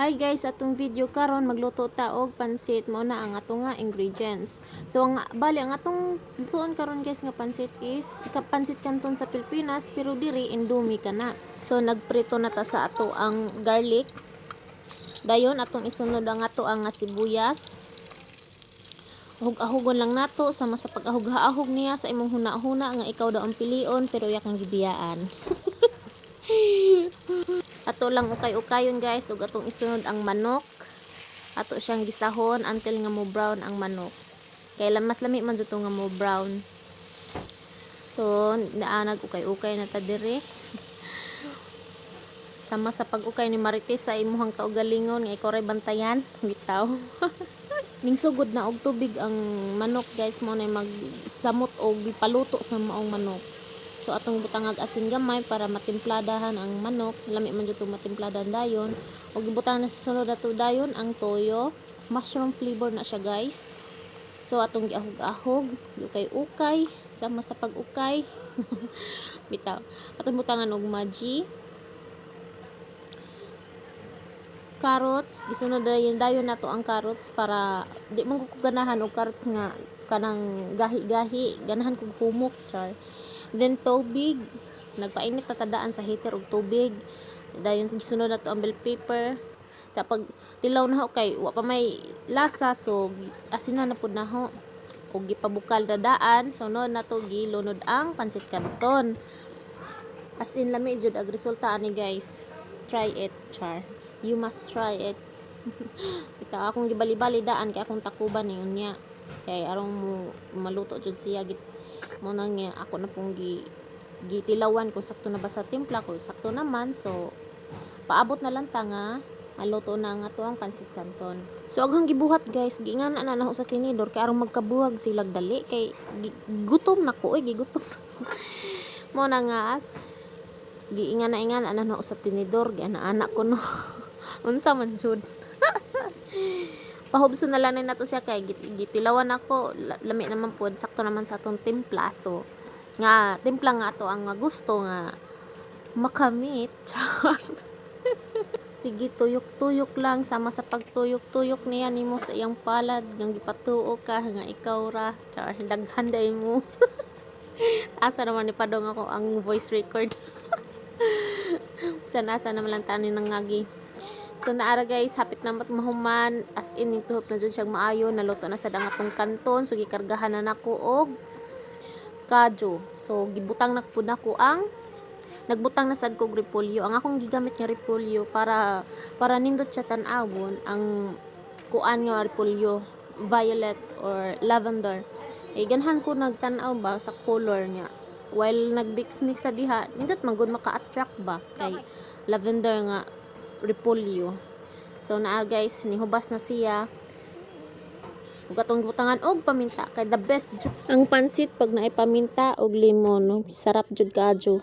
Hi guys, atong video karon magluto ta og pansit. Mao na ang ato nga ingredients. So ang bali ang atong lutuon karon, guys, nga pansit is ka pansit canton sa Pilipinas, pero diri Indomie kana. So nagprito na ta sa ato ang garlic. Dayon atong isunod ang ato ang nga sibuyas. Ahug-ahugon lang nato sama sa pag-ahug-ahug niya sa imong huna-huna nga ikaw daw ang pilion, pero iya kang gibiyaan. Ato lang ukay-ukayon, guys, ug atong isunod ang manok. Ato siyang gisahon until nga mo brown ang manok. Kay mas lami man jud to nga mo brown. So, naa nag ukay-ukay na ta diri. Sama sa pag-ukay ni Marites sa imuhang kaugalingon nga ikaw ray bantayan, bitaw. Ning sugod na og tubig ang manok, guys, mo na magsamot og paluto sa maong manok. So atong butangag asin gamay para matimpladahan ang manok. Lami man jud to matimpladahan dayon. Ug ibutang na sa sunod ato dayon ang toyo. Mushroom flavor na siya, guys. So atong giahog-ahog, ukay-ukay, sama sa pag-ukay. Bitaw. Atong butangan og Maggi. Carrots, gisunod dayon dayon nato ang carrots para di man ko ganahan og carrots nga kanang gahi-gahi, ganahan kog humok, char. Then tubig, nagpainit na tadaan sa heater og tubig. Dayon gisunod nato ang bell pepper. Sa pag tilaw na ho kay wa pa may lasa, so asinan na pud naho og gipabukal dadaan. Sunod nato gilunod ang pansit canton. As in, lami jud ag resulta ani, guys. Try it, char. You must try it. Ita akong gibali-bali daan kay akong takuban ni unya. Kay aron mo maluto jud siya git mo na nga ako na pong gitilawan kung sakto na ba sa timpla ko. Sakto naman, so paabot na lang ta nga maluto na nga to ang pansit canton. So aghang gibuhat, guys, giingana na naho sa tinidor kay aron magkabuhag silag dali kay gutom na ko oy, gigutom. Mo na nga giingana-ingana na naho sa tinidor, giana-ana ko no. Unsa man jud. Pahubso na lang na nato siya kay gitilawan ako, lami naman pod, sakto naman sa atong timpla, so nga timpla nga ato ang nga gusto nga makamit. Char. Sige, tuyok-tuyok lang sama sa pagtuyok-tuyok niya nimo sa iyang palad nga gipatuo ka nga ikaw ra. Char, daghan day mo. Asa naman ni padong ako ang voice record. Sana asa naman lang tani nang ngagi. So naara, guys, hapit na mat mahuman, as in nituhop na jud siyang maayo, naluto na sad ang atong kanton, so gikargahan na nako og kadyo. So gibutang na pud nako ang nagbutang na sad kog repolyo. Ang akong gigamit nga repolyo para nindot siya tan-awon, ang kuan nga repolyo, violet or lavender. Eh ganhan ko nagtan-aw ba sa color niya. While nag-mix mix sa diha, nindot man gud maka-attract ba kay lavender nga repolyo. So naa, guys, nihubas na siya. Ug atong butangan og paminta kay the best jud ang pansit pag naay paminta og limon, no? Sarap jud kaadyo.